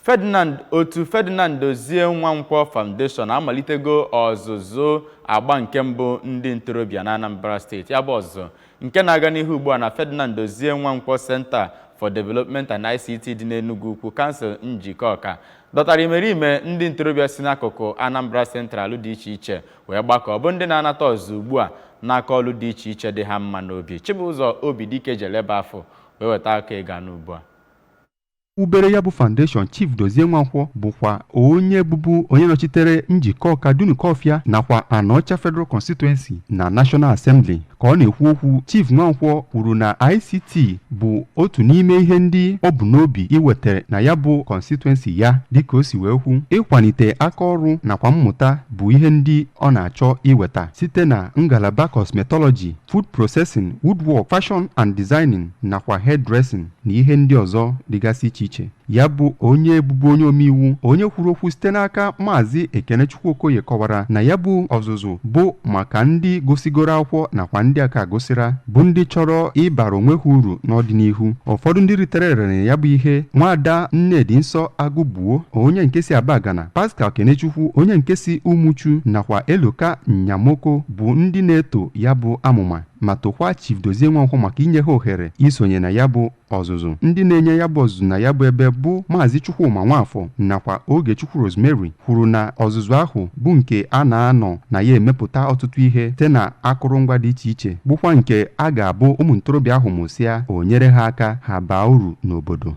Ferdinand otu Ferdinand Dozie Nwankwọ Foundation amalitego ọzụzụ agba nke mbụ ndị ntorobịa na Anambra Steeti. Ya bụ ọzụzụ nke na-aga n'ihu ugbu a na Ferdinand Dozie Nwankwọ Center for Development and ICT dị n'Enugu Ukwu, kansụl Njikọka, dọtara imerime ndị ntorobịa si n'akụkụ Anambra Central dị iche iche wee gbakọọ, bụ ndị na-anata ọzụzụ ugbu a n'aka ọlụ dị iche iche dị ha mma n'obi. Chibụzọ Obidike jelebe afọ wee weta aka ịga n'ugbu a. Ubere ya bụ foundation, Chief Dozie Nwankwọ, bụkwa onye bụbu onye nọchitere Njikọka Dunukọfịa nakwa Anaọcha Federal Constituency na National Assembly. Ka ọ na-ekwu okwu, Chief Nwankwọ kwuru na ICT bụ otu n'ime ihe ndị ọ bụ n'obi iwetara na ya bụ constituency ya. Dịka o si wee kwu, ịkwalite aka ọrụ nakwa mmụta bụ ihe ndị ọ na-achọ iweta site na ngalaba cosmetology, food processing, woodwork, fashion and designing nakwa hairdressing na ihe ndị ọzọ dịgasị iche iche. Ya bụ onye bụbu onye omeiwu, onye kwuru okwu site n'aka Maazị Ekenechukwu Okoye, kọwara na ya bụ ọzụzụ bụ maka ndị gụsigoro akwụkwọ nakwa ndị aka gụsịra, bụ ndị chọrọ ịbara onwe ha uru n'ọdịnihu. Ụfọdụ ndị ritere ere na ya bụ ihe: Nwaada Nnedi Nsọ Agụgbuo, onye nke si Abagana, Pascal Kenechukwu, onye nke si Umuchu, nakwa Eloka Nyamoko, bụ ndị na-eto ya bụ amụma ma tokwa Chief Dozie Nwankwọ maka inye ha ohere isonye na ya bụ ọzụzụ. Ndị na-enye ya bụ ọzụzụ na ya bụ ebe bụ Maazị Chukwuma Nwafọ nakwa Ogechukwu Rosemary kwuru na ọzụzụ ahụ bụ nke a na-anọ na ya emepụta ọtụtụ ihe site na akụrụngwa dị iche iche, bụkwa nke a ga-abụ ụmụ ntorobịa ahụ mụsịa, o nyere ha aka ha baa uru n'obodo.